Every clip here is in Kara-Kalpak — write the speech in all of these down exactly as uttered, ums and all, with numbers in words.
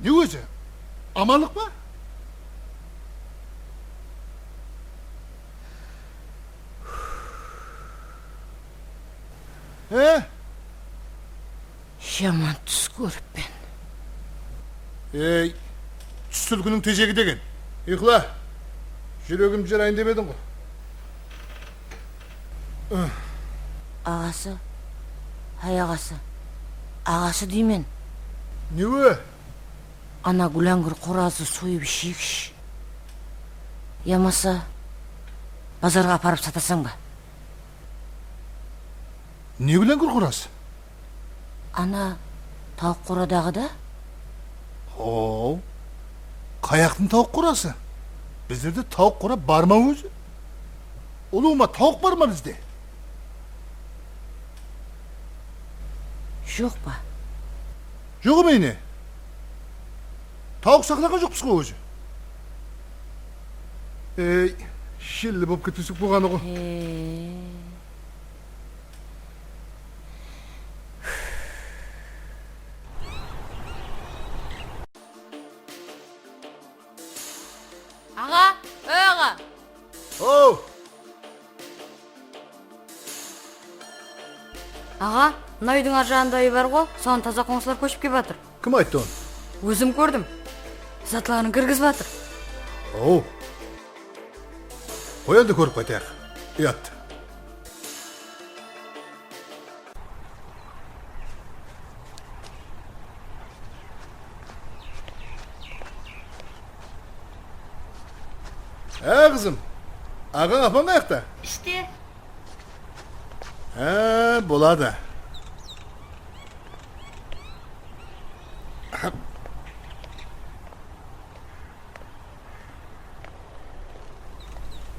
Ne ózi? Amanlıq pa? He? Jaman tús kórippen. Ey, tús túlkiniń tejegi degen. Uyqıla. Júregimdi jarayın dep ediń ǵo. Aǵası, háy aǵası, aǵası deymen. Ne o? Ana gúlángir qorazdı soyıp isheyikshi. Yamasa bazarǵa aparıp satasań ba? Ne gúlángir qoraz? Ana tawıq qoradaǵı da. Haw, qayaqtıń tawıq qorası? Bizlerde tawıq qora bar ma ózi? Ulıwma tawıq bar ma bizde? Joq pa? Joq emey ne? Tawıq saqlaǵan joqpız ǵo ózi. Ey, shilli bolıp ketpesek bolǵanı ǵo. He. Aǵa, ey aǵa. Ow! Aǵa, mına úydiń arjaǵında úy bar ǵo, soǵan taza qońsılar kóship kep atır. Kim ayttı onı? Ózim kórdim. Zatların kirgizip atır. Ow. Qoy endi kórip qaytayıq. Uyattı. Há, qızım, aǵań, apań qayaqta? Ishte. Há, boladı.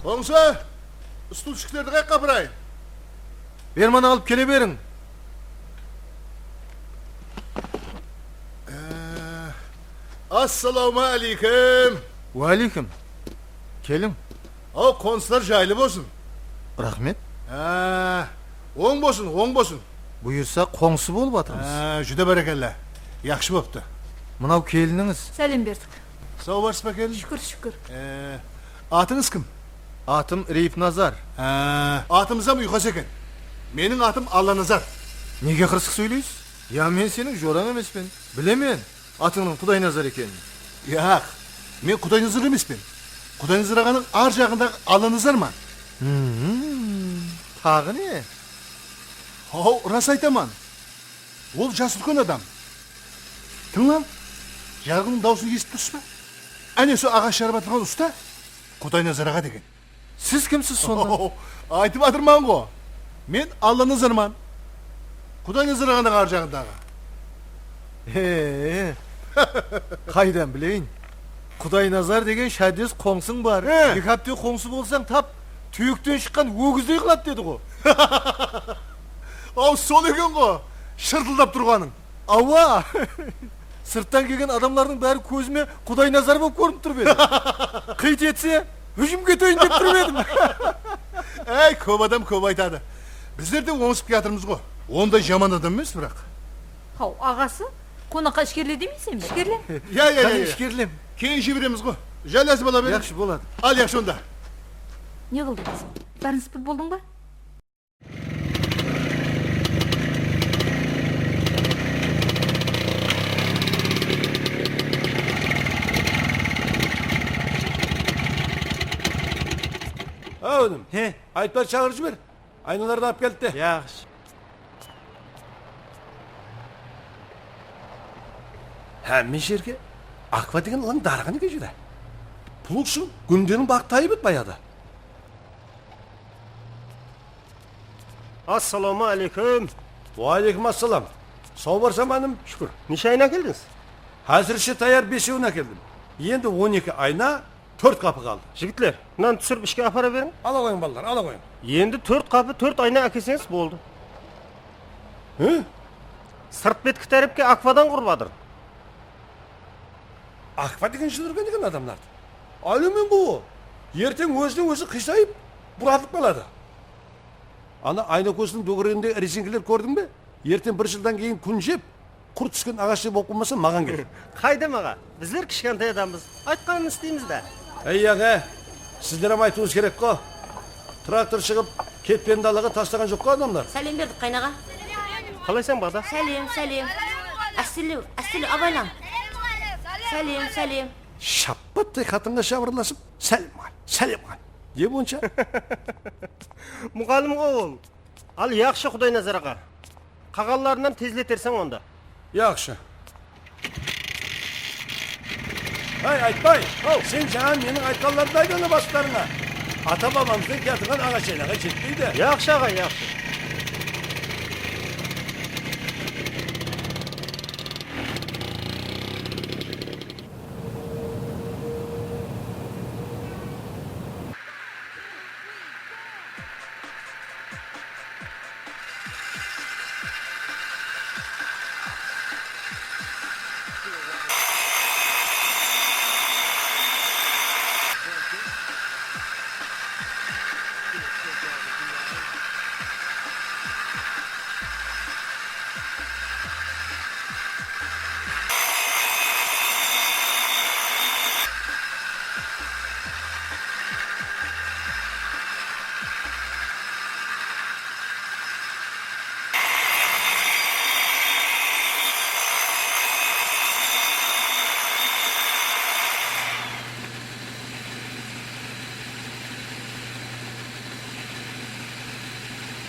Qońsı, stulshiklerdi qayaqqa aparayın? Berman alıp kele beriń. Ee, Assalawma áleykum. Wa áleykum. Keliń. Aw, qońsılar jaylı bolsın. Raxmet. Ee, oń bolsın, oń bolsın. Buyırsa, qońsı bolıp atırmız. Á, júdá bárekella. Yaqshı boptı. Mınaw kelinińiz. Sálem berdik. Saw barsız ba, kelin? Shúkir, shúkir. E, atıńız kim? Atım Reyipnazar. Á, atımız hám uyqas eken. Meniń atım Allanazar. Nege qırsıq sóyleysiz? Ya men seniń jorań emespen. Bilemen. Atıńnıń Qudaynazar ekenin. Yaq, men Qudaynazar emespen. Qudaynazar aǵanıń ar jaǵındaǵı Allanazarman. Hmm, taǵı ne? Haw, ras aytaman. Ol jas úlken adam. Tıńlań, jarǵınıń dawısın esitip tursız ba? Áne, sol aǵash jarıp atırǵan usta Qudaynazar aǵa degen. Siz kimsiz sonda? Aytıp atırman ǵo. Men Allanazarman. Qudaynazar aǵanıń ar jaǵındaǵı. He, qaydan bileyin? Qudaynazar degen shádez qońsıń bar. He. Eki hápte qońsı bolsań, tap túyekten shıqqan ógizdey qıladı dedi ǵo. Aw, sol eken ǵo, shırtıldap turǵanıń. Awa! Sırttan kelgen adamlardıń bári kózime Qudaynazar bolıp kórinip turıp edi. Qıyt etse, hújimge óteyin dep turıp edim. Áy, kóp adam kóp aytadı. Bizler de ońısıp kiyatırmız ǵo. Onday jaman adam emes, biraq. Haw, aǵası, qonaqqa ishkerle demeyseń be? Ishkerle. Ya, ya, ya, ya. Qáne, ishkerlem. Keyin jiberemiz ǵo. Jaylasıp ala beriń. Yaqshı, boladı. Al, yaqshı onda. Ne qıldıń, qızım? Bárin sıpırıp boldıń ba? Áw, inim. He. Ayıplardı shaqırıp jiber. Aynalardı alıp keldi de. Yaqshı. Hámme jerge Akfa degen ılań darıǵan eken júdá. Pul ushın Gúndeniń baǵıp tayıp edi bayada. Assalawma áleykum. Wa áleykum assalam. Saw barsań ba, inim? Shúkir. Neshe ayna ákeldińiz? Házirshe tayar besewin ákeldim. Endi on eki ayna, tórt qapı qaldı. Jigitler, mınanı túsirip ishke apara beriń. Ala qoyıń, balalar, ala qoyıń. Endi tórt qapı, tórt ayna ákelseńiz boldı. Hı? Sırt betki tárepke Akfadan qurıp atır. Akfa degen júdá úrgen eken adamlardı. Álemen ǵo. Erteń ózinen ózi qıysayıp, buratılıp qaladı. Ana ayna kóziniń dógereginde rezinkalar kórdiń be? Erteń bir jıldan keyin kún jep, Qur túsken aǵashtıy bolıp qalmasa, maǵan kerek. Qaydam aǵa, bizler kishkentay adamız, aytqanın isleymiz da. Ey aǵa, sizler hám aytıwıńız kerek ǵo. Traktor shıǵıp, ketpeni dalaǵa taslaǵan joq ǵo adamlar. Sálem berdik, qaynaǵa. Qalaysań, Baǵda? Sálem, sálem. Ástelew, ástelew, abaylań. Sálem, sálem. Shappattay qatınǵa shabırlasıp, sálem ǵal, sálem ǵal. Ne bonsha? Muǵallim ǵo ol. Al, yaqshı, Qudaynazar aǵa. Qaǵanlarınan tezletersań onda. Yaqshı. Áy, Aytbay, sen jańa meniń aytqanlarımdı ayt ana baslarıńa. Ata-babamızdan kiyatırǵan aǵash aynaǵa jetpeydi. Yaqshı, aǵa, yaqshı.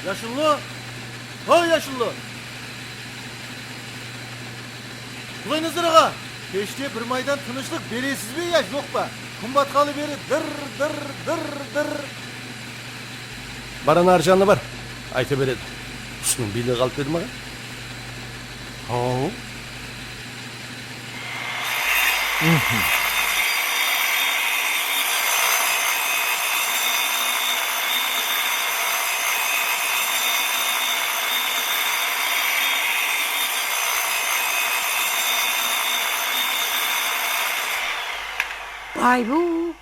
Yashullı! Hoy, Yashullı! Qudaynazar aǵa, keshte bir maydan tınıshlıq beresiz be ya joq pa? Kún batqalı beri dır, dır, dır, dır. Baran arı janına bar, ayta beredi. Qustıń biyligi qalıp pa edi maǵan? Haw. Baybu!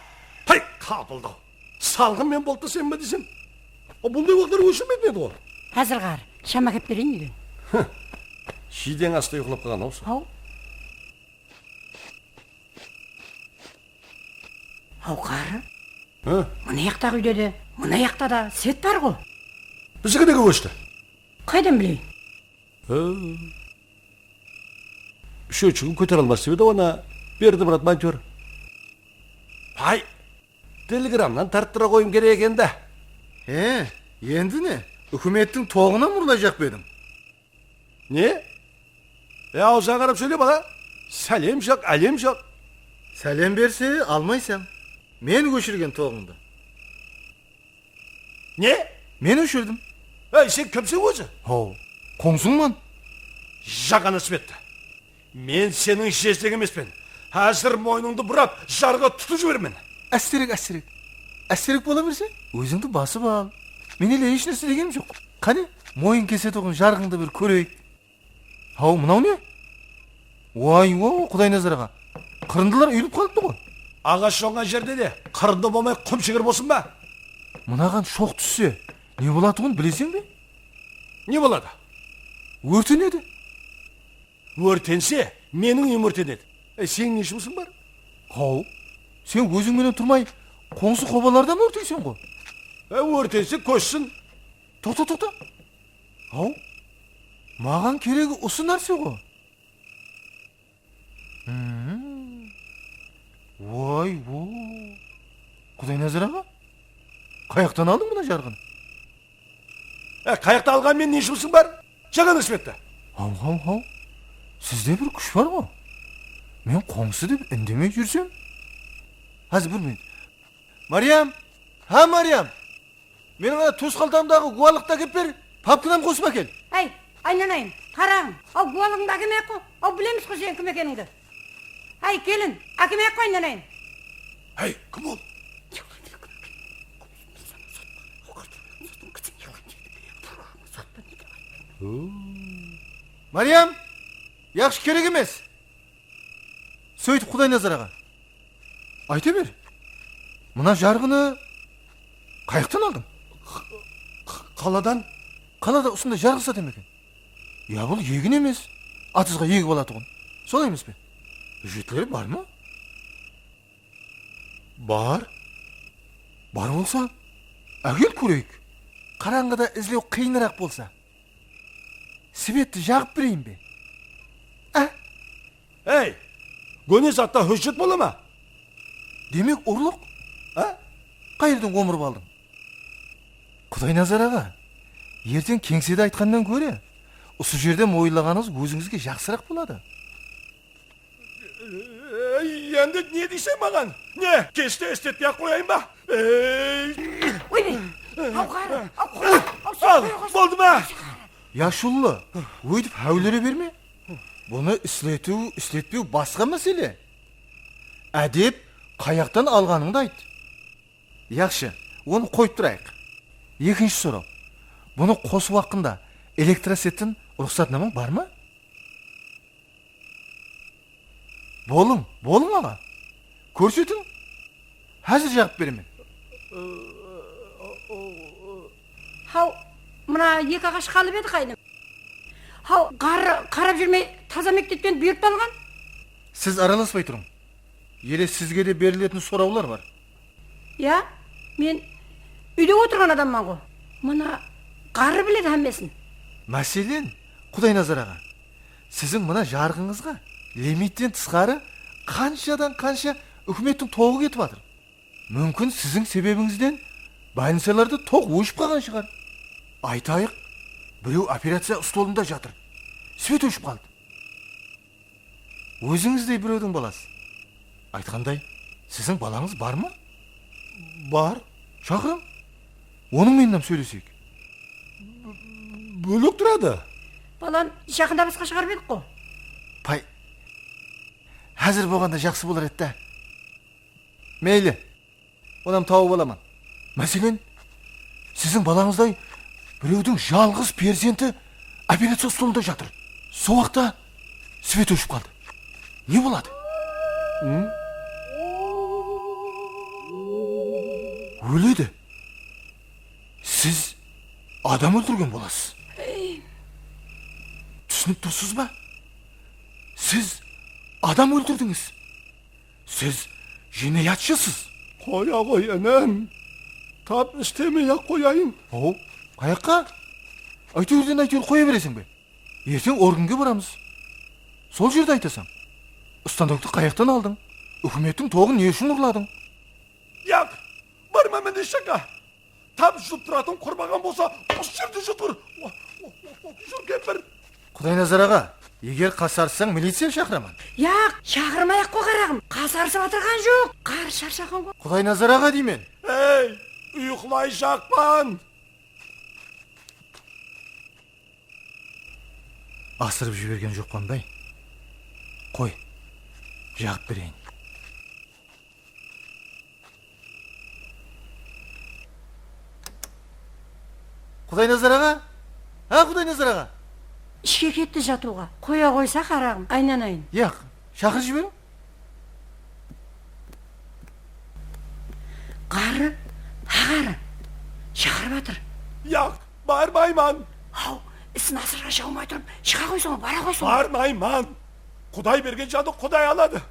Hay, qapıldaw! Salǵın men bolıp ta sen be desem. A, bunday waqıtlar óshirmeydi edi ǵo. Házir ǵar, sham ákep bereyin úyden. Jiydeń asta uyqılap qalǵan-aw sol. Haw. Haw, qarı. Há? Mına yaqtaǵı úyde de, mına yaqta da set bar ǵo. Bizdiki nege óshti? Qaydan bileyin? Há. Úshinshi kún kótere almas dep edi ǵo ana Berdimurat montyor. Hay, telegramnan tarttıra qoyım kerek eken da. He, endi ne? Úkimettiń toǵına murlayjaq pa ediń? Ne? E, awzıńa qarap sóyle, bala. Sálem joq, álem joq. Sálem berse, almaysań. Men óshirgen toǵıńdı. Ne? Men óshirdim. Ey, sen kimseń ózi? Haw, qońsıńman. Jaǵan ispetti. Men seniń jezdegiń emespen. Házir moynıńdı burap, jarǵa tutıp jiberemen. Ásterek, ásterek. Ásterek bola berse, ózińdi basıp al. Men ele hesh nárse degenim joq. Qáne, moyın kesetuǵın jarǵıńdı bir kóreyik. Haw, mınaw ne? Way-o, Qudaynazar aǵa. Qırındılar úyilip qalıptı ǵoy. Aǵash jonǵan jerde de qırındı bolmay qum shigir bolsın ba? Mınaǵan shoq tússe, ne bolatuǵının bileseń be? Ne boladı? Órtenedi. Órtense, meniń úyim órtenedi. E, seniń ne jumısıń bar? Haw, sen óziń menen turmay, qońsı-qobalardan órteyseń ǵo. E, órtense, kóshsin. Toqta, toqta. Haw, maǵan keregi usı nárse ǵo. Hım. Way-o. Qudaynazar aǵa, qayaqtan aldıń mına jarǵını? E, qayaqtan alǵanıma ne jumısıń bar? Jaǵan ispetti. Haw, haw, haw. Sizde bir kúsh bar ǵo. Men qońsı dep indemey júrsem. Házir bir minut. Maryam! Ha, Maryam! Meniń ana tósqaltamdaǵı guwanlıqtı ákep ber, papkanı hám qosıp ákel. Áy, aynanayın, qaraǵım, aw, guwanlıǵıńdı ákemey-aq qoy, aw, bilemiz ǵo seniń kim ekenińdi. Áy, kelin, ákemey-aq qoy, aynanayın. Áy, kim ol? Maryam, yaqshı, kerek emes. Sóytip, Qudaynazar aǵa, ayta ber, mına jarǵını qayaqtan aldıń? Q-, q-, qaladan. Qalada usınday jarǵı sata ma eken? Ya, bul egin emes, atızǵa egip alatuǵın. Solay emes pe? Hújjetleri bar ma? Bar. Bar bolsa, ákel kóreyik. Qarańǵıda izlew qıyınıraq bolsa, svetti jaǵıp bereyin be? Á? Ey, góne zatta hújjet bola ma? Demek, urlıq? Á? Qayerden omırıp aldıń? Qudaynazar aǵa, erteń keńsede aytqannan góre, usı jerde moyınlaǵanıńız ózińizge jaqsıraq boladı. Ey, endi ne deyseń maǵan? Ne, keshte isletpey-aq qoyayın ba? Ey! Oybay, aw, qarı, aw, qoy, aw, sen Al, qoy, qoy. Boldı ma? Yashullı, óytip háwlere berme. Bunı isletiw, isletpew basqa másele. Ádep, qayaqtan alǵanıńdı ayt. Yaqshı, onı qoyıp turayıq. Ekinshi soraw. Bunı qosıw haqqında elektrosettin ruxsatnamań bar ma? Bolıń, bolıń, aǵa. Kórsetiń. Házir jaǵıp beremen. Haw, mına eki aǵash qalıp edi, qáynim. Haw, ǵarrı qarap júrmey, taza mektepten buyırıp alǵan. Siz aralaspay turıń. Ele sizge de beriletin sorawlar bar. Ya, men úyde otırǵan adamman ǵo. Mına ǵarrı biledi hámmesin. Máselen, Qudaynazar aǵa, siziń mına jarıǵıńızǵa limitten tısqarı qanshadan qansha úkimettiń toǵı ketip atır. Múmkin, siziń sebebińizden bolnicalarda toq óship qalǵan shıǵar. Aytayıq, birew operaciya stolında jatır. Svet óship qaldı. Ózińizdey birewdiń balası. Aytqanday, siziń balańız bar ma? Bar. Shaqırıń. Onıń menen hám sóyleseyik. Bólek turadı. Balan jaqında basqa shıǵarıp edik ǵo. Pay. Házir bolǵanda jaqsı bolar edi dá. Meyli. Onam tawıp alaman. Máselen, siziń balańızday birewdiń jalǵız perzenti operaciya stolında jatır. Sol waqıtta svet óship qaldı. Ne boladı? Óledi. Siz adam óltirgen bolasız. Túsinip tursız ba? Siz adam óltirdińiz. Siz jinayatshısız. Qoya ǵoy, inim. Tap istemey-aq qoyayın. Haw, qayaqqa? Áytewirden áytewir qoya bereseń be? Erteń orgenge baramız. Sol jerde aytasań. Stanokti qayaqtan aldıń? Úkimettiń toǵın ne ushın urladıń? Yaq, barmayman hesh jaqqa. Tap jutıp turatuǵın qurbaǵan bolsa, usı jerde jutqır. Júr, kempir. Qudaynazar aǵa, eger qasarıssań, miliciya shaqıraman. Yaq, shaqırmayaq ǵo, qaraǵım. Qasarısıp atırǵan joq. Ǵarrı sharshaǵan ǵo. Qudaynazar aǵa deymen. Ey, uyıqlayjaqpan. Asırıp jibergen joqpan bay. Qoy, jaǵıp bereyin. Qudaynazar aǵa? Há, Qudaynazar aǵa? Ishke ketti jatıwǵa. Qoya ǵoysa, qaraǵım, aynanayın. Yaq, shaqırıp jiberiń. Ǵarrı, há, ǵarrı. Shaqırıp atır. Yaq, barmayman. Haw, isin asırǵa shawmay turıp, shıǵa ǵoysań, bara ǵoysań. Barmayman. Quday bergen jandı Quday aladı.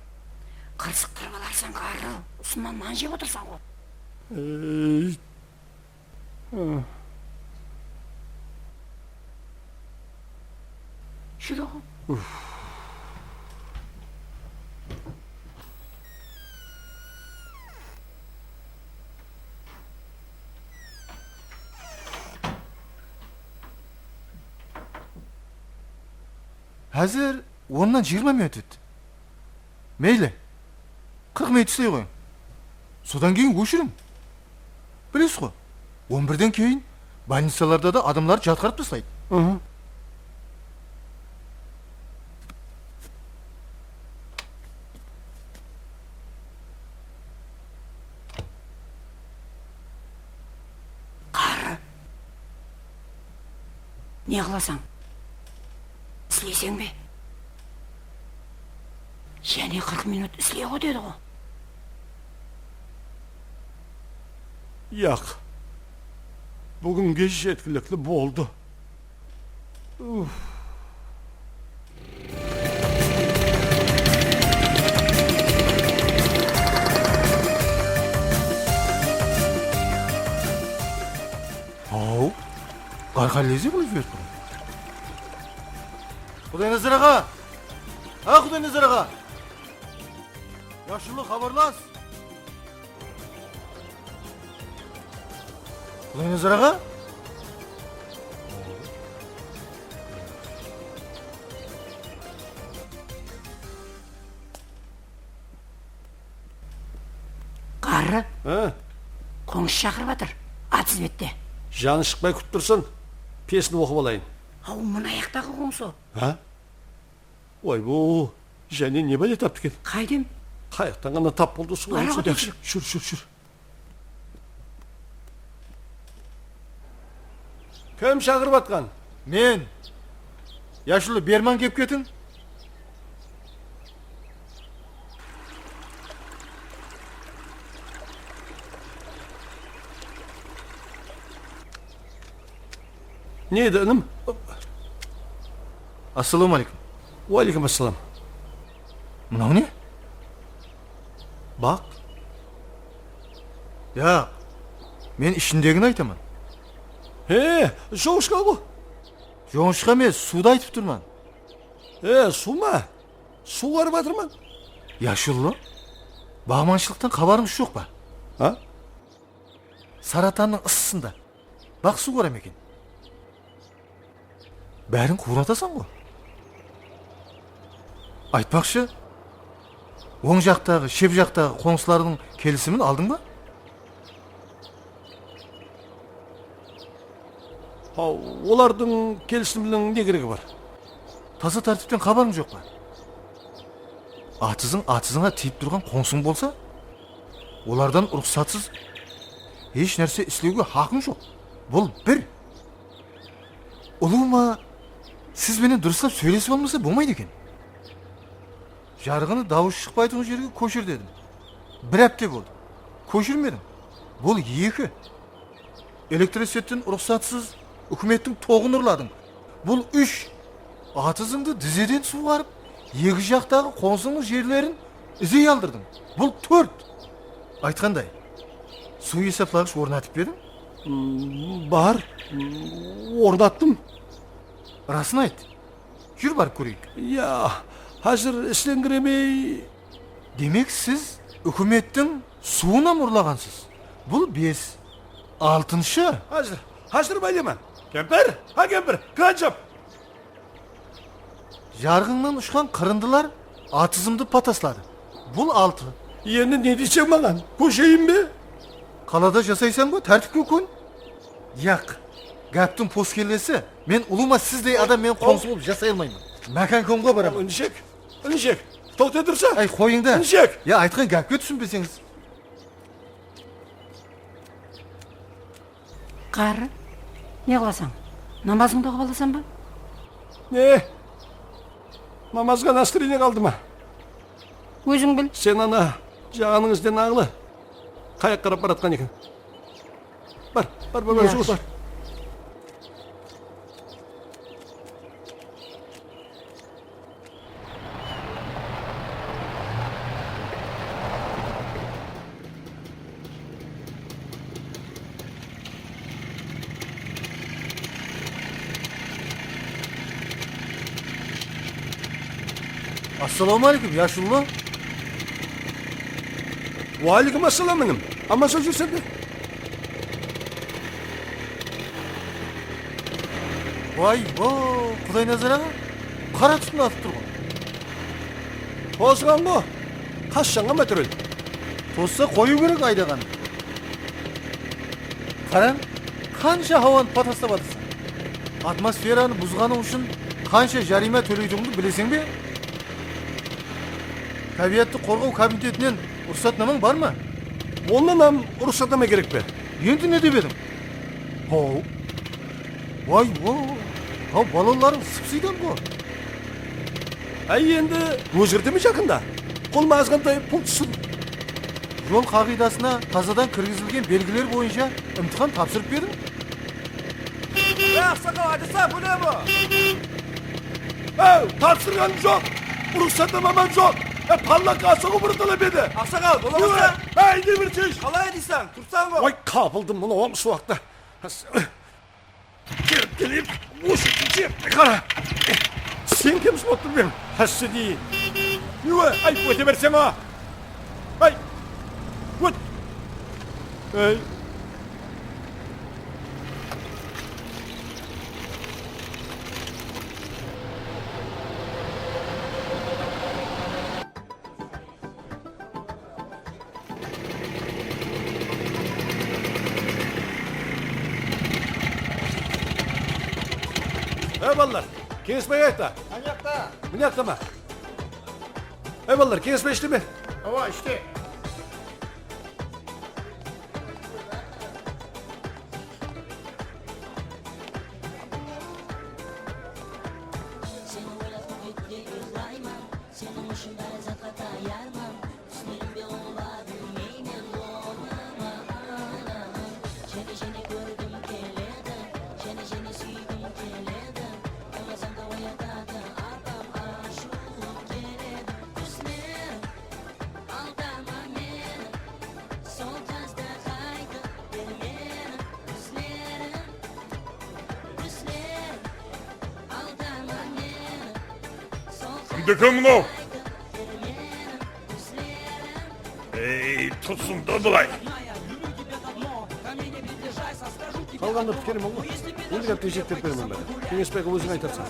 Qırsıqtırıp alarsań, ǵarrı. Usınnan nan jep otırsań ǵo. Ey. Júr, aǵam. Házir onnan jigirma minut ótti. Meyli. Qırq minut isley qoyıń. Sodan keyin óshiriń. Bilesiz ǵo, on birden keyin bolnicalarda da adamlardı jatqarıp taslaydı. Ǵarrı. Ne qılasań? Isleyseń be? Jáne qırq minut isley ǵo, dedi ǵo. Yaq. Búginge jetkilikli boldı. Uf. Barxan leze qılıp jiberip turǵan. Qudaynazar aǵa! A, Qudaynazar aǵa! Yashullı, xabarlas! Qudaynazar aǵa? Ǵarrı. Há? Qońsı shaqırıp atır. At izbette. Janı shıqpay kútip tursın. Pesin oqıp alayın. Aw, mına ayaqtaǵı qońsı. Há? Oy, bu jáne ne bále taptı eken? Qaydem? Qayaqtan ǵana tap boldı, suwǵa. Ara, júr, júr, júr. Kim shaqırıp atqan? Men. Yashullı, berman kep ketiń. Ne edi, inim? Assalawma aleykum. Wa aleykum assalam. Mınaw ne? Baq. Ya, men ishindegini aytaman. He, jońıshqa ǵo. Jońıshqa emes, suwdı aytıp turman. He, suw ma? Suwǵarıp atırman. Yashullı, baǵmanshılıqtan xabarıńız joq pa? Ha? Saratannıń ıssısında baq suwǵara ma eken? Bárin quwıratasań ǵo. Aytpaqshı, oń jaqtaǵı, shep jaqtaǵı qońsılardıń kelisimin aldıń ba? Haw, olardıń kelisiminiń ne keregi bar? Taza tártipten xabarıń joq pa? Atızıń atızıńa tiyip turǵan qońsıń bolsa, olardan ruxsatsız hesh nárse islewge haqıń joq. Bul bir. Ulıwma, siz benen durıslap sóylesip almasa bolmaydı eken. Jarıǵını dawıs shıqpaytuǵın jerge kóshir dedim. Bir hápte boldı. Kóshirmediń. Bul eki. Elektrosetten ruxsatsız úkimettiń toǵın urladıń. Bul úsh. Atızıńdı dizeden suwǵarıp, eki jaqtaǵı qońsıńnıń jerlerin izey aldırdıń. Bul tórt. Aytqanday, suw esaplaǵısh ornatıp pa ediń? Mm, bar. Mm, ornattım. Rasın ayt. Júr, barıp kóreyik. Ya, házir isleńkiremey. Demek, siz úkimettiń suwınam urlaǵansız. Bul bes. Altınshı. Házir, házir baylayman. Kempir, ha, kempir, kran jap. Jarǵıńnan ushqan qırındılar atızımdı patasladı. Bul altı. Endi ne deyseń maǵan? Kósheyin be? Qalada jasaysań ǵo, tártipke kón. Yaq, gáptiń poskellesi. Men ulıwma sizdey adam menen qońsı bolıp jasay almayman. Mákan komǵa baraman. Injek, injek. Toqta tursa. Áy, qoyıń da. Injek. Ya, aytqan gápke túsinbeseńiz. Ǵarrı, ne qılasań? Namazıńdı oqıp alasań ba? Ne? Namazǵa nastroenie qaldı ma? Óziń bil. Sen ana jaǵanıń izden ańla. Qayaqqa qarap baratqan eken? Bar, bar, bar, bar, juwır, bar. Assalawma aleykum, yashullı. Wa aleykum assalam, inim. Aman-saw júrseń be? Way-vo, Qudaynazar aǵa, qara tútin atıp turǵan. Tozǵan ǵo. Qashshanǵa mátirel. Tozsa qoyıw kerek aydaǵandı. Qarań, qansha hawanı pataslap atırsań. Atmosferanı buzǵanıń ushın qansha jariyma tóleytuǵınıńdı bileseń be? Tábiyattı qorǵaw komitetinen ruxsatnamań bar ma? Onnan hám ruxsatnama kerek pe? Endi ne dep ediń? Haw. Way-wo. Haw, balalarıń sıpsıydan ǵo. Áy, endi ózgerteme jaqında. Qolıma azǵantay pul tússin. Jol qaǵıydasına tazadan kirgizilgen belgiler boyınsha imtixan tapsırıp pa ediń? Ey, aqsaqal, aytasa, bu ne bu? Ey, tapsırǵanım joq! Ruxsatnamam joq! E, pallaqqa asıǵıw bir talap edi! Aqsaqal, bola qoysa! Ey, ne bir shesh! Qalay deysań? Tursań ǵo! Oy, qapıldım, mınaw usı waqıtta. Kel, Kelip, usı jerte qara. Sen kemsiz bolıp tur beń, hássedi. Nege, ay, óte berseń-a. Ay, ót. Ay. Ey, balalar, keńesbay qayaqta? Mına jaqta. Mına jaqta ma? Ey, balalar, keńesbay ishte me? Awa, ishte. Kimdiki mınaw? Ey, tutsın da bılay. Qalǵanına pitkermen ǵoy. Endi gápti jetkerip beremen bári. Keńesbay aǵa, óziń aytarsań.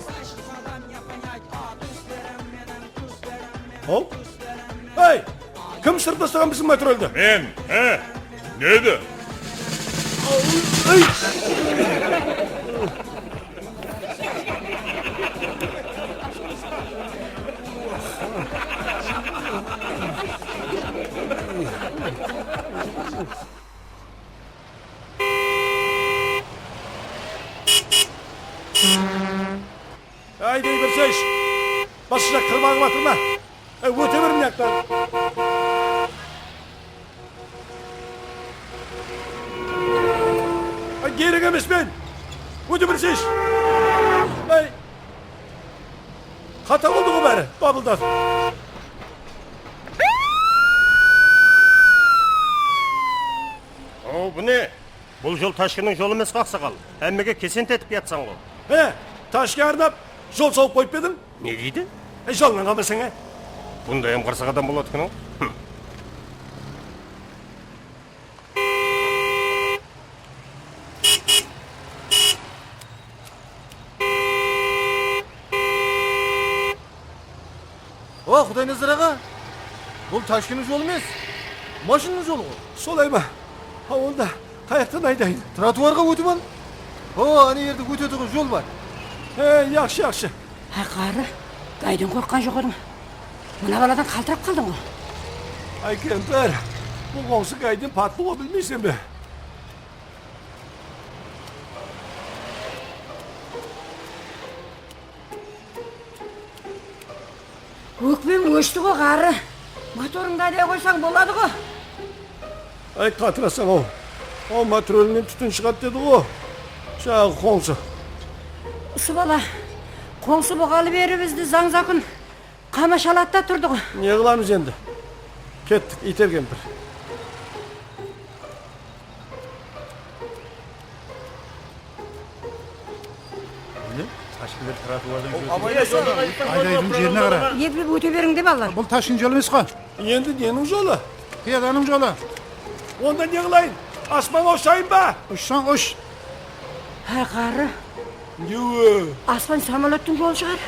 Hop. Ey! Kim sırıp taslaǵan biziń matroldi? Men, he? Ne edi? Ey! Áy, dey bir sesh! Basqasha qırmaǵıp atırma? Áy, óte ber mına jaqtan! Áy, kerek emes men! Óte ber sesh! Áy! Qata boldı ǵo bári, babıldadı. Aw, bu ne? Bul jol Tashkinniń jolı emes pe, aqsaqal? Hámmege kesent etip kiyatsań ǵo. He, Tashkinge arnap jol sawıp qoyıp pa ediń? Ne deydi? E, joldan qalmasań, e? Bunday hám qırsıq adam boladı eken-aw. Hım. O, Qudaynazar aǵa, bul Tashkinniń jolı emes, mashinnıń jolı ǵo. Solay ma? Ha, onda qayaqtan aydayın? Trotuarǵa ótip al. O, áne jerde ótetuǵın jol bar. He, yaqshı, yaqshı. Háy, ǵarrı, Gayden qorqqan joq ediń. Mına baladan qaltırap qaldıń ǵo. Áy, kempir, bul qońsı Gayden patlı ǵo, bilmeyseń be? Ókpem óshti ǵo, ǵarrı. Motorıńdı ayday qoysań boladı ǵo. Áy, qatırasań-aw. Aw, motorıńnan tútin shıǵadı dedi ǵo jaǵı qońsı. Usı bala qońsı bolǵalı beri bizdi zań-zakın qamashaladı da turdı ǵo. Ne qılamız endi? Kettik, iyter kempir. Mine, Tashkinler trotuardan júrip. Aydaydıń jerine qara. Eplep óte beriń de, balalar. Bul Tashkin jolı emes ǵo. Endi neniń jolı? Piyadanıń jolı. Onda ne qılayın? Aspanǵa ushayın ba? Ushsań ush. Háy, ǵarrı. Ne o? Aspan samolottıń jolı shıǵar.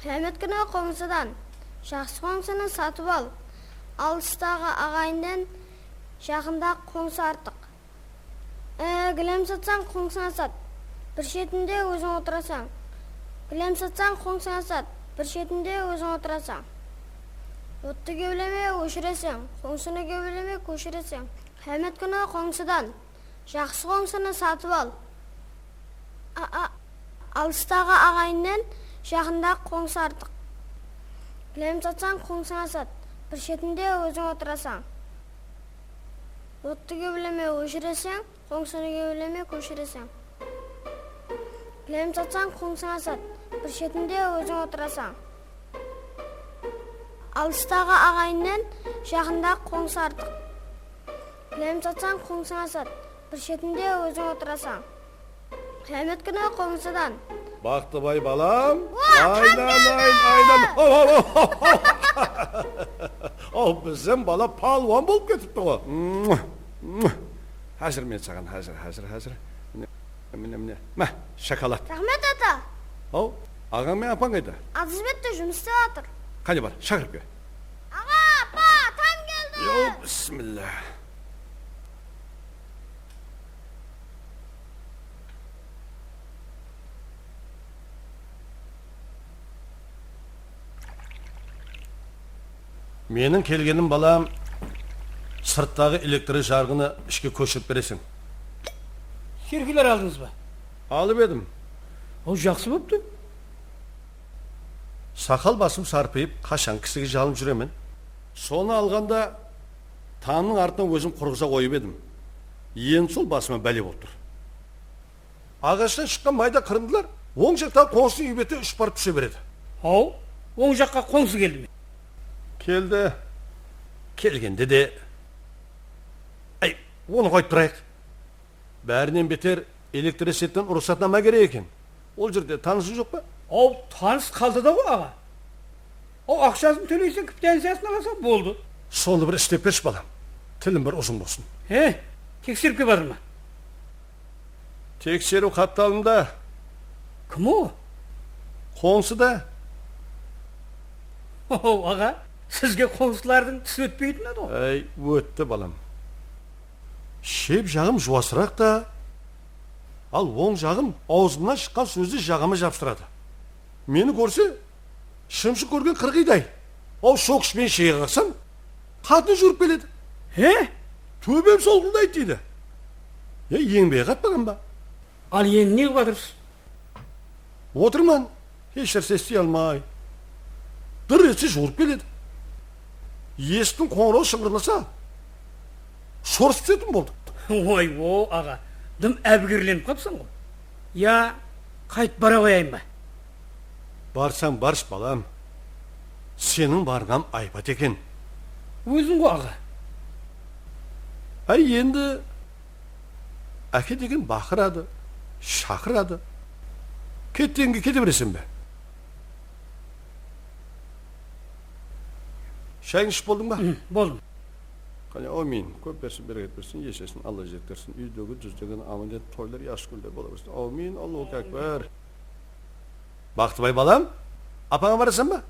Qıyamet kúni qońsıdan. Jaqsı qońsını satıp al. Alıstaǵı aǵayınnen jaqındaǵı qońsı artıq. E, gilem satsań, qońsıńa sat. Bir shetinde óziń otırasań. Gilem satsań, qońsıńa sat. Bir shetinde óziń otırasań. Ottı kewleme, óshireseń. Qońsını kewleme, kóshireseń. Qıyamet kúni qońsıdan. Jaqsı qońsını satıp al. A, a, alıstaǵı aǵayınnen jaqındaǵı qońsı artıq. Gilem satsań, qońsıńa sat. Bir shetinde óziń otırasań. Ottı kewleme, óshireseń, qońsını kewleme, kóshireseń. Gilem satsań, qońsıńa sat. Bir shetinde óziń otırasań. Alıstaǵı aǵayinnen jaqındaǵı qońsı artıq. Gilem satsań, qońsıńa sat, bir shetinde óziń otırasań. Qıyamet kúni qońsıdan. Baqtıbay balam, aylanayın, aylan. Aw, aw, aw, aw. Aw, bizden bala palwan bolıp ketipti ǵo. Házir men saǵan, házir, házir, házir. Mine, mine, mine. Má, shokolad. Raxmet, ata. Aw, aǵań menen apań qayda? Atız bette jumıs islep atır. Qáne bar, shaqırıp kel. Aǵa, apa, tań keldi. Yow, bismillah. Meniń kelgenim, balam, sırttaǵı elektrik jarıǵını ishke kóshirip bereseń. Serkeler aldıńız ba? Alıp edim. Aw, jaqsı boptı. Saqal basım sarpıyıp, qashan kisige jalınıp júremen. Sonı alǵanda, tamnıń artına ózim qurǵıza qoyıp edim. Endi sol basıma bále bolıp tur. Aǵashtan shıqqan mayda qırındılar oń jaqtaǵı qońsınıń úy betine ushıp barıp túse beredi. Haw, oń jaqqa qońsı keldi me? Keldi. Kelgende de, áy, onı qoyıp turayıq. Bárinen beter elektricitetten ruxsatnama kerek eken. Ol jerde tanısıń joq pa? Aw, tanıs qaldı da ǵo, aǵa. Aw, aqshasın tóleyseń, kvitanciyasın alasań, boldı. Sonı bir islep bershi, balam. Tilim bir uzın bolsın. He, tekserip kep atırman. Tekseriw qaptalında. Kim o? Qońsı da. Ow, aǵa, sizge qońsılardıń tisi ótpeydi me edi ǵo? Áy, ótti, balam. Shep jaǵım juwasıraq ta, al oń jaǵım awzımnan shıqqan sózdi jaǵama jabıstıradı. Meni kórse, shımshıq kórgen qırǵıyday. Aw, shokish penen shege qaqqan, qatını juwırıp keledi. He? Tóbem solqıldaydı deydi. Ya, eńbegi qatpaǵan ba? Al endi ne qılıp atırsız? Otırman, hesh nárse istey almay. Dır etse juwırıp keledi. Esiktiń qońırawı shıńǵırlasa, shorıs túsetin boldı. Oy-o, aǵa, dım ábigirlenip qalıpsań ǵo. Ya, qaytıp bara qoyayın ba? Barsań barsh, balam. Seniń barǵan aybat eken. Óziń ǵo, aǵa. Áy, endi Áke degen baqıradı, shaqıradı. Ket degenge kete bereseń be? Shayıńdı iship boldıń ba? Hı, boldım. Qáne, áwmiyn. Kóp bersin, bereket bersin, eshesin, Alla jetkersin. Úydegi, dúzdegi ámilet, toylar, jaqsı kúnler bola bersin. Áwmiyn, Allahu ákbar. Baqtıbay balam, apańa barasań ba?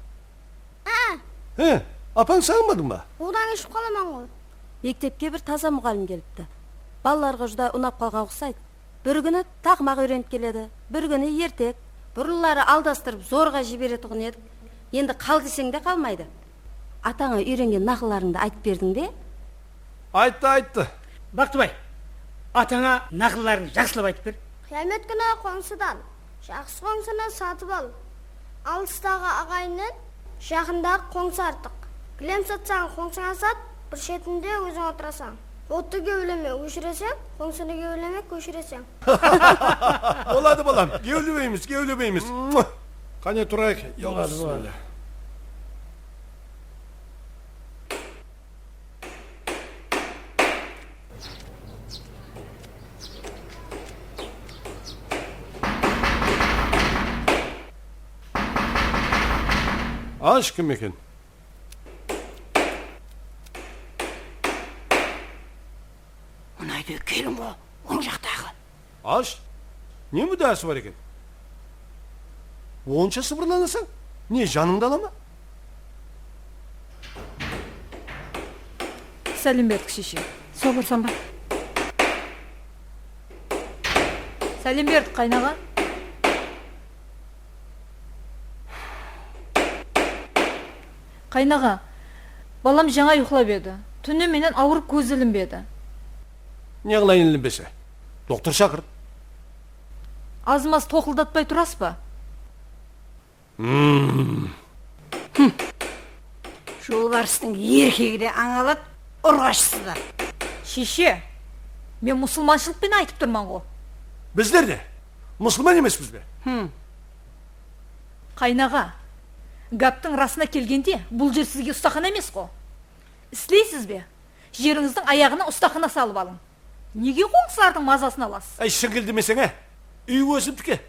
Á. He, apań saǵınbadıń ba? Odan keship qalaman ǵoy. Mektepke bir taza muǵallim kelipti. Balalarǵa júdá unap qalǵan uqsaydı. Bir kúni taqmaq úyrenip keledi, bir kúni ertek. Burınları aldastırıp zorǵa jiberetuǵın edik. Endi qal deseń de qalmaydı. Atańa úyrengen naqıllarıńdı aytıp berdiń be? Ayttı, ayttı. Baqtıbay, atańa naqıllarıńdı jaqsılap aytıp ber. Qıyamet kúni qońsıdan. Jaqsı qońsını satıp al. Alıstaǵı aǵayinnen jaqındaǵı qońsı artıq. Gilem satsań, qońsıńa sat, bir shetinde óziń otırasań. Ottı gewleme, óshireseń, qońsını gewleme, kóshireseń. Boladı, balam, gewlemeymiz, gewlemeymiz. Qáne, turayıq. Boladı, boladı. Bismillah. Ash kim eken? Mına úyde kelin ǵo, oń jaqtaǵı. Ash, ne múddásı bar eken? Onsha sıbırlanasań, ne janıńdı ala ma? Sálem berdik, sheshe. Saw bolsań ba? Sálem berdik, qaynaǵa. Qaynaǵa, balam jańa uyqılap edi. Túni menen awırıp kózi ilinbedi. Ne qılayın ilinbese? Doktor shaqır. Azmaz toqıldatpay turasız ba? Hmm. Jolbarıstıń erkegi de ań aladı, urǵashısı da. Sheshe, men musılmanshılıq penen aytıp turman ǵo. Bizler de musılman emespiz be? Hım. Qaynaǵa, Gáptiń rasına kelgende, bul jer sizge ustaxana emes-ǵo. Isleysiz be? Jerińizdiń ayaǵına ustaxana salıp alıń. Nege qońsılardıń mazasın alasız? Áy, shıńkıldemeseń-á. Úy ózimdiki.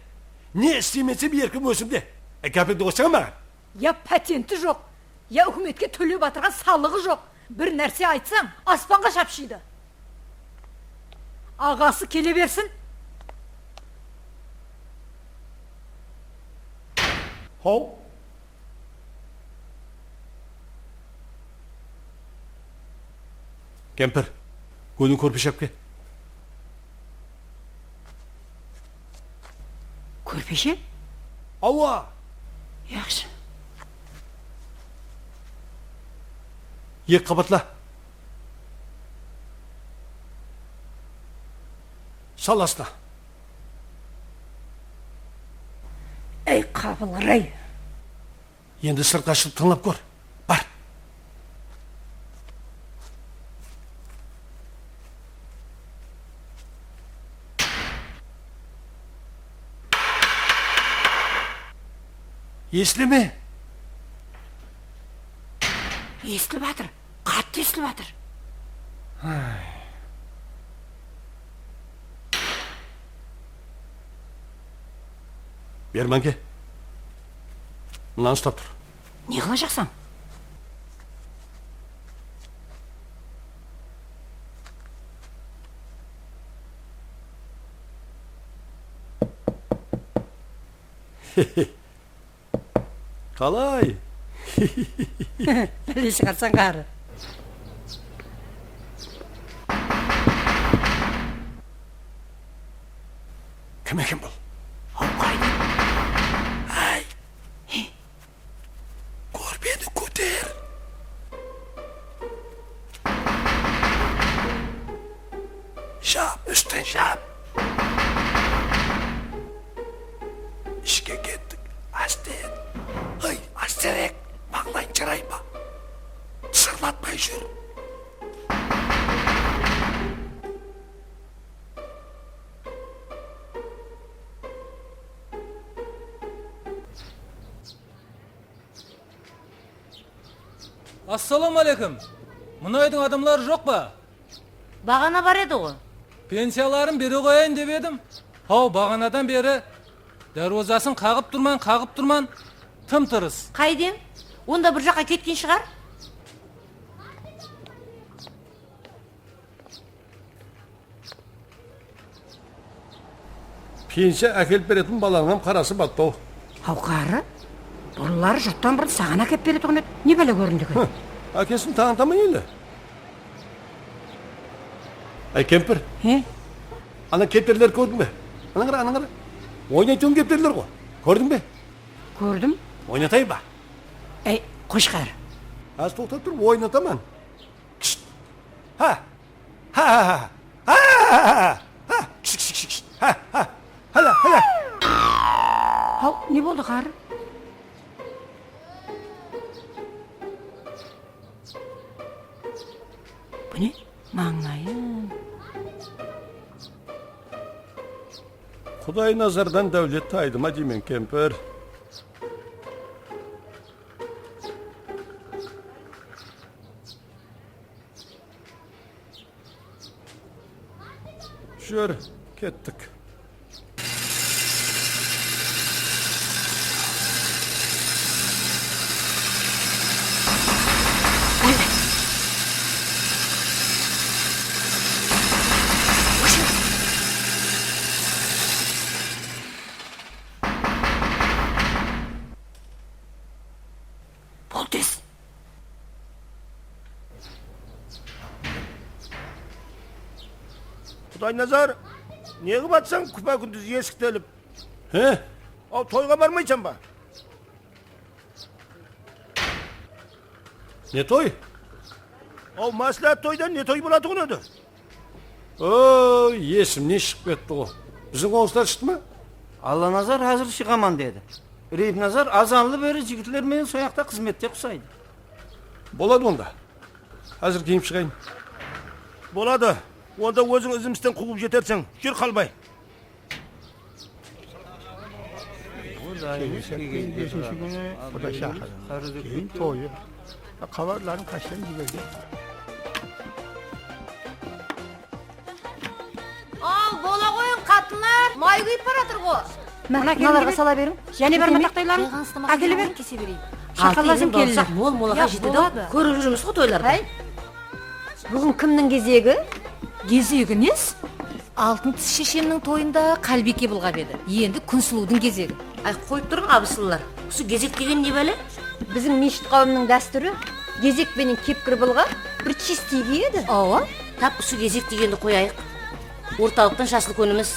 Ne islemesem, erkim ózimde. Áy, gápińdi qoysań maǵan. Ya patenti joq, ya úkimetke tólep atırǵan salıǵı joq. Bir nárse aytsań, aspanǵa shapshıydı. Aǵası kele bersin. Haw. Kempir, góniń kórpeshe alıp kel. Kórpeshe? Awa! Yaqshı. Eki qabatla. Sal astına. Ey, qabılǵır-ay! Endi sırtqa shıǵıp tıńlap kór. Bar. Esitile me? Esitilip atır. Qattı esitilip atır. Bermanke. Mınanı uslap tur. Ne qılajaqsań? Qalay? Bále shıǵarsań, ǵarrı. Kim eken bul? Awqaydı. Áy! Kórpeni kóter. Jap, ústin jap. Ishke kettik. Áste. Hıy, ásterek. Mańlayın jıray ma? Shırlatpay júr. Assalawma áleykum. Mına úydiń adamları joq pa? Baǵana bar edi ǵo. Pensiyaların bere qoyayın dep edim. Haw, baǵanadan beri dárwazasın qaǵıp turman, qaǵıp turman, tım-tırıs. Qaydeń? Onda bir jaqqa ketken shıǵar. Pensiya ákelip beretin balalarıńam qarası battı-aw. Haw, ǵarrı, burınları jurttan burın saǵan ákep beretuǵın edi. Ne bále kórindi eken? Hı, ákesin tańıtaman ele. Áy, kempir. He? Ana kepterlerdi kórdiń be? Anań qara, anań qara. Oynaytuǵın kepterler ǵo. Kórdiń be? Kórdim. Oynatayın ba? Áy, qosh ǵarrı. Házir toqtap tur, oynataman. Kishit. Ha! Ha, ha, ha. Ha, ha, ha, ha. Ha, kishi, kishi, kishi, kishi. Ha, ha. Hala, hala. Haw, ne boldı, ǵarrı? Bu ne? Mańlayın. Quday nazardan dáwlet taydı ma deymen, kempir? Júr, kettik. Bol tez. Qudaynazar, ne qıp atsań kúpá-kúndiz esikti ilip? He? Aw, toyǵa barmaysań ba? Ne toy? Aw, másláhát toyda ne toy bolatuǵın edi? Oy, esimnen shıǵıp ketti ǵo. Biziń qońsılar shıqtı ma? Allanazar házir shıǵaman dedi. Reyipnazar azanlı beri jigitler menen soyaqta xızmette qusaydı. Boladı onda. Házir kiyinip shıǵayın. Boladı. Onda óziń izimizden quwıp jeterseń. Júr, qalbay. Kelin shápken besinshi kúni quda shaqırdı. Keyin toyı. Xabarların qashtan jibergen? Al, bola qoyıń, qatınlar, may kúyip baratır ǵo. Mına, mınalarǵa sala beriń. Jáne bar ma taqtaylarıń? Ákele ber. Shaqallasın kelinler. Mol-molaǵa jetedi, kórip júrmiz ǵo toylarda. Háy. Búgin kimniń gezegi? Gezegi nes? Altın tis sheshemniń toyında Qálbiyke bılǵap edi. Endi Kúnsulıwdıń gezegi. Ay, qoyıp turıń, abısınlar. Usı gezek degen ne bále? Biziń meshit qáwimniń dástúri gezek penen kepkir bılǵap, bir чистый kiyedi. Awa. Tap usı gezek degendi qoyayıq. Ortalıqtan jasıl kónimiz.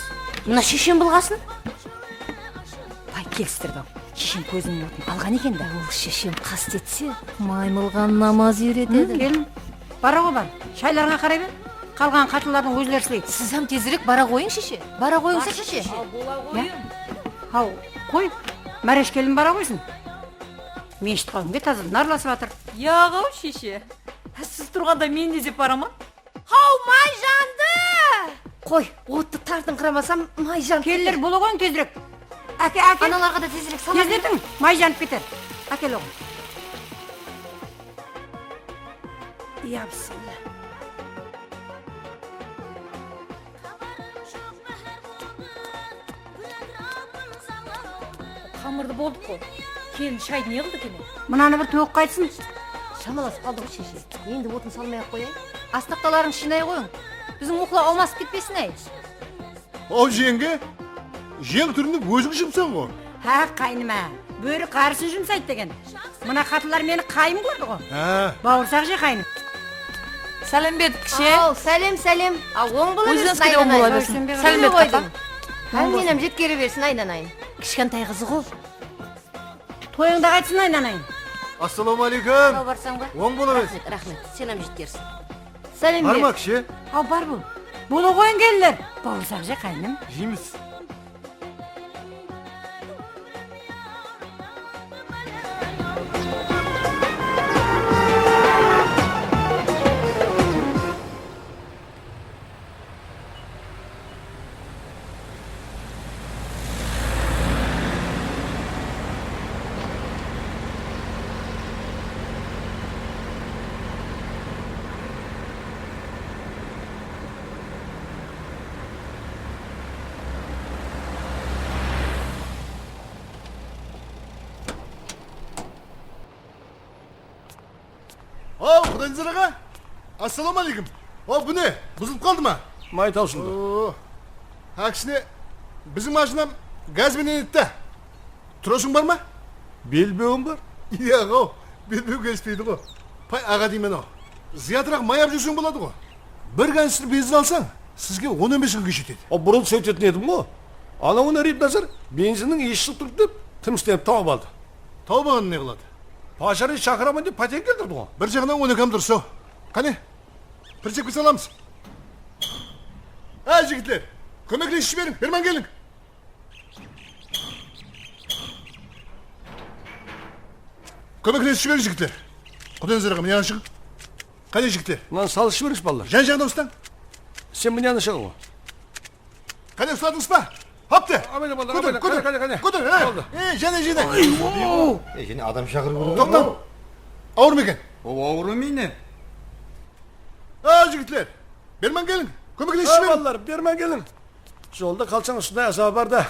Mına sheshem bılǵasın. Bay, kelistirdiń. Sheshem kóziniń otın alǵan eken da. Ol sheshem qastetse, maymılǵa namaz úyretedi. Kelin, bara ǵo, bar. Shaylarıńa qaray ber. Qalǵanın qatınlardıń ózleri isleydi. Siz hám tezirek bara ǵoyıń, sheshe. Bara ǵoyıń, sheshe. Al, bola ǵoyıń. Haw, qoy. Máresh kelin bara ǵoysın. Meshit qáwimge tazadan aralasıp atır. Yaǵ-aw, sheshe. Siz turǵanda men ne dep baraman? Haw, may jandı! Qoy, ottı tartıńqıramasam, may janıp keter. Kelinler, bola ǵoyıń tezirek. Áke, áke. Analarǵa da tezirek sala beriń. Tezletiń, may janıp keter. Ákel oǵlım. Ya, bismillah. Qamırdı boldıq ǵo. Kelin shaydı ne qıldı eken? Mınanı bir tógip qaytsın. Shamalasıp qaldı ǵo, sheshe. Endi otın salmay-aq qoyayıq. As taqtalarıńdı jıynay qoyıń. Biziń uqlaw awmasıp ketpesin-áy. Aw, jeńge, jeń túrindep óziń jumsań ǵo. Há, qáynim-á, bóri qarısın jumsaydı degen. Mına qatınlar meni qáyim kórdi ǵo. Há. Bawırsaq je, qáynim. Sálem berdik, kishe. Aw, sálem, sálem. Aw, oń bola bersin, aynanayın. Ózińizge de oń bola bersin. Sálem berdik, apa. Hámmenem jetkere bersin, aynanayın. Kishkentay qızı ǵo. Toyıńda qaytsın, aynanayın. Assalawma áleykum. Saw barsań ba? Oń bola bersin. Raxmet, raxmet. Sen hám jetkersiń. Sálem ber. Bar ma, kishe? Aw, bar bul. Bola ǵoyıń, kelinler. Bawırsaq je, qáynim. Jeymiz. Aw, Qudaynazar aǵa! Assalawma áleykum! Aw, bu ne, buzılıp qaldı ma? May tawsıldı. Oo. Há, kishine, biziń mashinam gaz benen edi da. Trosıń bar ma? Belbewim bar. Iyaǵo, belbew kelispeydi ǵo. Pay, aǵa deymen-aw. Zıyatıraq may ap júrseń boladı ǵo. Bir kanistr benzin alsań, sizge on on bes kúnge jetedi. A, burın sóytetin edim ǵo. Anawına Reypnazar benzinniń iyesi shıǵıp turıptı dep, timislenip tawıp aldı. Tawıp alǵanı ne qıladı? Pojarnıy shaqıraman dep paten keltirdi ǵo. Bir jaǵınan onı hám durıs-aw. Qáne, pirjepke salamız. Áy, jigitler, kómeklesip jiberiń, berman keliń. Kómeklesip jiberiń, jigitler. Qudaynazar aǵa, mına jaqqa shıǵıń. Qáne, jigitler. Mınanı salıp jiberińshi, balalar. Jan-jaǵına ustań. Sen mına jaqqa shıǵ, ǵo. Qáne, usladıńız ba? Haptı. Abay, abay, kóter, abay, kóter, qáne, qáne, qáne. Kóter, há. Boldı. E, jáne, jáne. Ey, jáne adam shaqırıp. Toqtań. Awır ma eken? O, awır emey ne? A, jigitler, berman keliń. Kómeklesip jiberiń. Balalar, berman keliń. Jolda qalsań, usınday azabı bar da.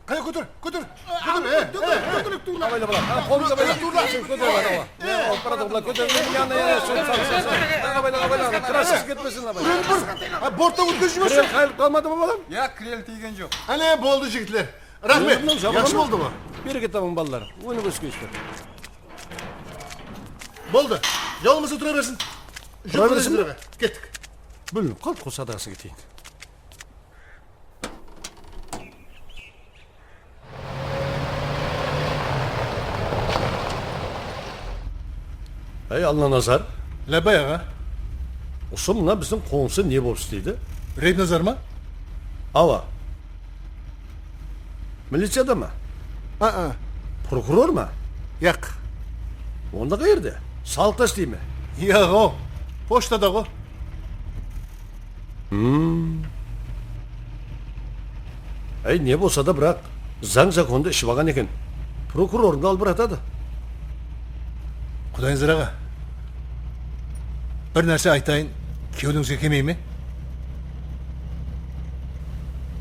Qáne, kóter, kóter, kóter, e, kóter, e, kóter, tuwrıla. Abayla, bala, qolıńdı abayla. Tuwrıla. Kóter, bala. Alıp baradı, bala, kóter. Yanına, yanına, sol, sol, sol, sol. Abayla, abayla, krasız ketpesin, abayla. Úrelip tur. A, borttan ótkizip jibersin. Kirel qayılıp qalmadı ma, balam? Ya, kirel tiygen joq. Áne, boldı, jigitler. Raxmet. Jaqsı boldı ǵo. Bereket tabıń, balalar. Ónip ósip kelińizler. Boldı. Jawılmasa tura bersin. Tura bersin. Kettik. Bólinip qaldı ǵo, sadaǵasın keteyin. Ey, Allanazar. Lábbay, aǵa. Usı mına biziń qońsı ne bolıp isleydi? Reypnazar ma? Awa. Miliciyada ma? A-a. Prokuror ma? Yaq. Onda qayerde? Salıqta isley me? Yaq-aw. Pochtada ǵo. Hmm. Áy, ne bolsa da, biraq zań-zakondı iship alǵan eken. Prokurorıńdı alıp baratadı. Qudayınazar aǵa, bir nárse aytayın, kewlińizge kelmey me?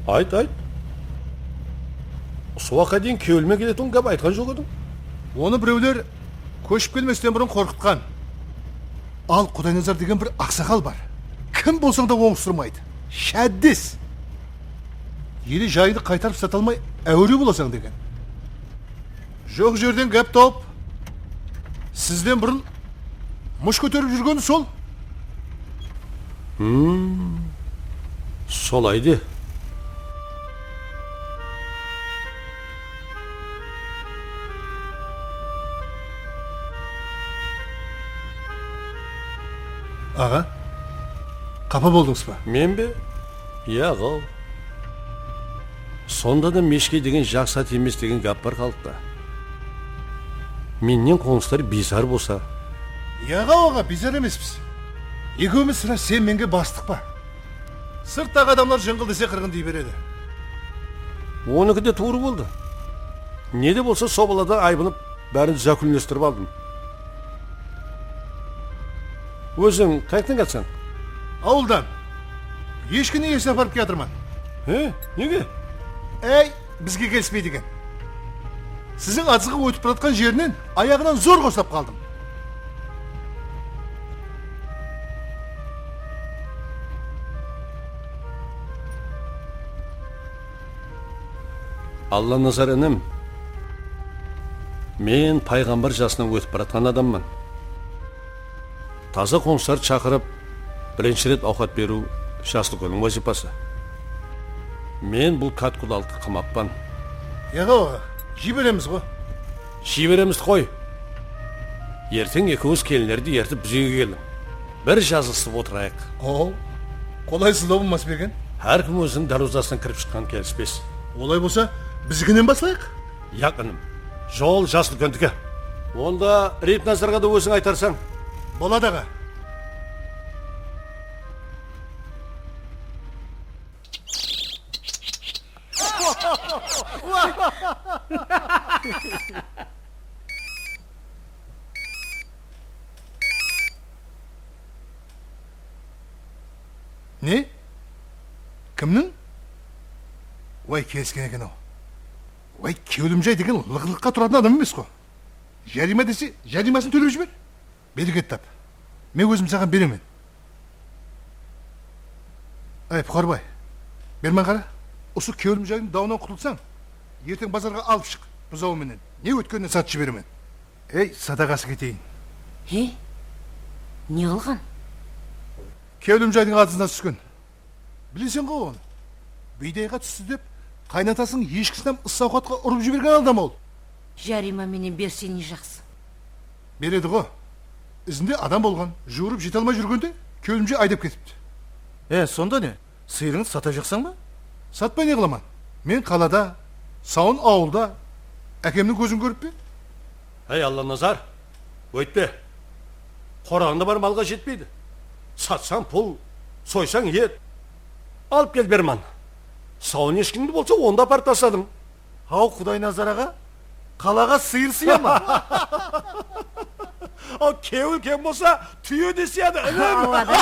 Ayt, ayt. Usı waqıtqa deyin kewlime keletuǵın gáp aytqan joq ediń. Onı birewler kóship kelmesten burın qorqıtqan. Al, Qudayınazar degen bir aqsaqal bar. Kim bolsań da ońıstırmaydı. Sháddes! Eli jaydı qaytarıp sata almay áwere bolasań degen. Joq jerden gáp tawıp, sizden burın mush kóterip júrgeni sol. Hmm, solay de. Aǵa, qapa boldıńız ba? Men be? Yaq-aw. Sonda da Meshke degen jaqsı at emes degen gáp bar xalıqta. Mennen qońsılar biysar bolsa. Yaq-aw, aǵa, biysar emespiz. Ekewimiz sirá sen menge bastıq pa? Sırttaǵı adamlar jıńǵıl dese qırǵın dey beredi. Oniki de tuwrı boldı. Ne de bolsa, sobalardan aybınıp, bárin zákúnlestirip aldım. Óziń qayaqtan kiyatsań? Awıldan. Eshkini iyesine aparıp kiyatırman. He, nege? Áy, bizge kelispeydi eken. Siziń atızǵa ótip baratqan jerinen ayaǵınan zorǵa uslap qaldım. Allanazar inim, men payǵambar jasınan ótip baratqan adamman. Taza qońsılardı shaqırıp, birinshi ret awqat beriw jas úlkenniń wazıypası. Men bul katkulallıqtı qılmaqpan. Yaq-aw, aǵa, jiberemiz ǵo. Jiberemizdi qoy. Erteń ekewińiz kelinlerdi ertip biz úyge keliń. Bir jazılısıp otırayıq. Aw, qolaysızlaw bolmas pa eken? Hár kim óziniń dárwazasınan kirip shıqqan kelispes. Olay bolsa, bizikinen baslayıq. Yaq, inim. Jol jas úlkendiki. Onda Reypnazarǵa da óziń aytarsań. Boladı, aǵa. Ne? Kimniń? Way, kelisken eken-aw. Way, Kewlimjay degen lıqlıqqa turatın adam emes ǵo. Járiyma dese, járiymasın tólep jiber. Bereket tap. Men ózim saǵan beremen. Áy, Puqarbay, berman qara, usı Kewlimjaydıń dawınan qutılsań, erteń bazarǵa alıp shıq, buzawı menen. Ne ótkenine satıp jiberemen. Ey, sadaǵası keteyin. He? Ne qılǵan? Kewlimjaydıń atızına túsken. Bileseń ǵo onı. Biydayǵa tústi dep, qaynatasınıń eshkisinen ıssı awqatqa urıp jibergen adam ol. Járiyma menen berse ne jaqsı. Beredi ǵo. Izinde adam bolǵan, juwırıp jete almay júrgende, Kewlimjay aydap ketipti. E, sonda ne? Sıyırıńdı satajaqsań ba? Satpay ne qılaman? Men qalada, sawın awılda, ákemniń kózin kórip pe? Hey, Allanazar, óytpe. Qoraǵında bar malǵa jetpeydi. Satsań pul, soysań et. Alıp kel, berman. Sawın eshkińdi bolsa onda aparıp tasladım. Haw, Qudaynazar aǵa, qalaǵa sıyır sıya ma? Al, kewil kem bolsa, túye de sıyadı, inim. Awa da.